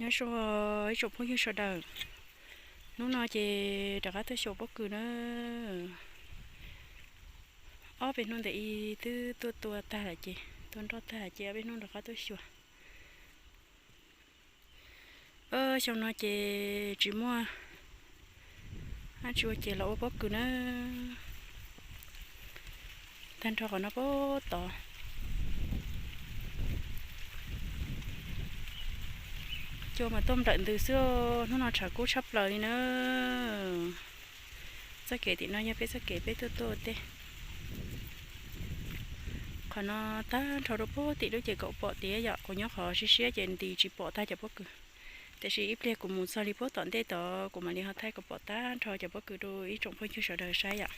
Nyob zoo ib tsoom phooj ywg sawv daws, hnub no ces rov qab tuaj xyuas pob kws na. Ob peb hnub ntawm ib twb tuaj tua tag lawm ces, tua nroj tag lawm ces ob peb hnub rov qab tuaj xyuas. Xyoo no ces tsis muaj dab tsi ua ces los ua pob kws na. Tag nrho qhov no puag tod. Cua mas tuaj nplawm ntws xwb, hnub no tshav kub tshaj plaws li na. Txoj kev tim no yog peb txoj kev peb tuaj tuaj ua teb. Qhov no tag nrho rau puag tim lub ces kom pom tias yom, kuv nyob qhov siab siab ces nti tsis pom tag cov pob kws. Tiam sis ib pliag kuv mus txog li puag tom ntej tod kuv mam li ho thaij kom pom tag nrho cov pob kws rau ib tsoom phooj ywg sawv daws saib yom.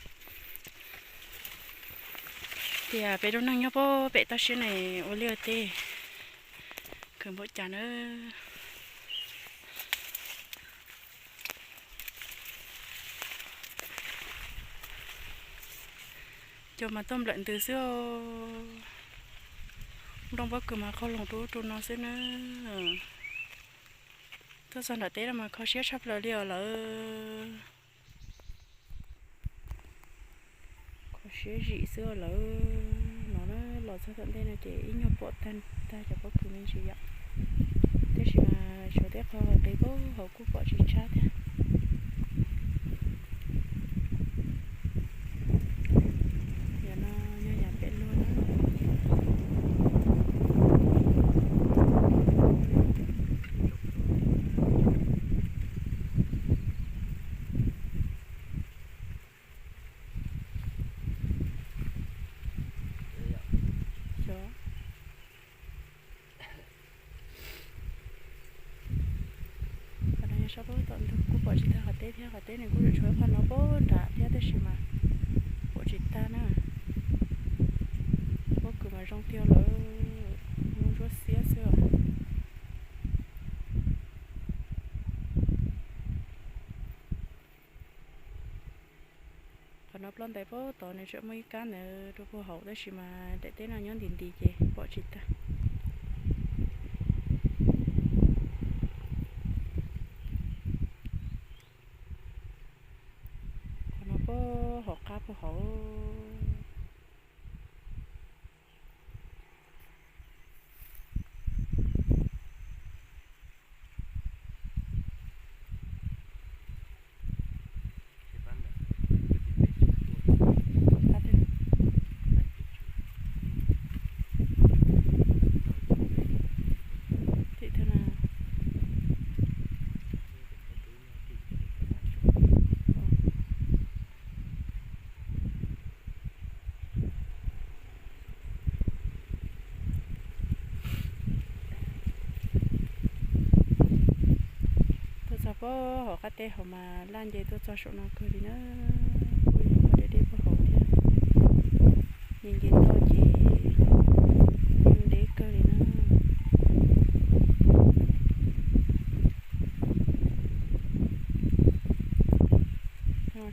Tias peb lub neej nyob puag pem toj siab ne ua liaj ua teb khwv npaum cas na. Cua mas tuaj nplawm ntws xwb. Nplooj pob kws mas qaug loo rau ub rau no xwb na. Tuaj txog nram teb no mas kho siab tshaj plaws li os lawm. Kho siab zim xwb os lawm. No na, los txog tom ntej no ces ib nyuag pom tag tag cov pob kws me ntsis yom. Tab sis mas suav tej qho qis qis puag hauv kuj pom tsis tshab thiab. Yog no yog yam pem luag na. Qhov no yog sab puag tom ntug kuj pom tsis tag qhov teb thiab, qhov teb nws kuj yuav tshuav ib qho no puag nram thiab tab sis mas pom tsis tag na. Pob kws mas zoo tiag lawm, muaj ntsuab xiab xwb os. Qhov no ploj ntais puag tod nws tseem muaj ib kab ntawd rau puag hauv tab sis mas daim teb no nyob nti nti ces pom tsis tag. Qhov no puag hauv qab puag hauv. Tuaj txog puag hauv qab teb hauv mas laj nce tuaj txog saum no kawg li na. Kuj yog deb deb puag hauv thiab. Nce nce toj ces yeej deb kawg li na.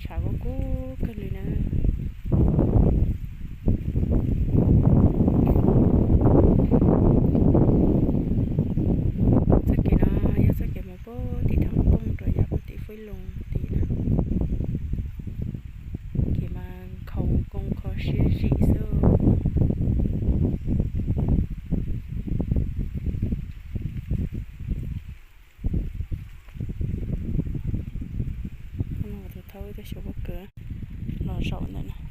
Tshav kuj kub kawg li na. Txoj kev no yog txoj kev mus puag tim Thaj Pooj rau yav puag tim Fwj Loos tid na. Kev mas nkhaus koo kho siab zim xwb. Tus thauj ib tug xyuas pob kws los zaum ntawm no.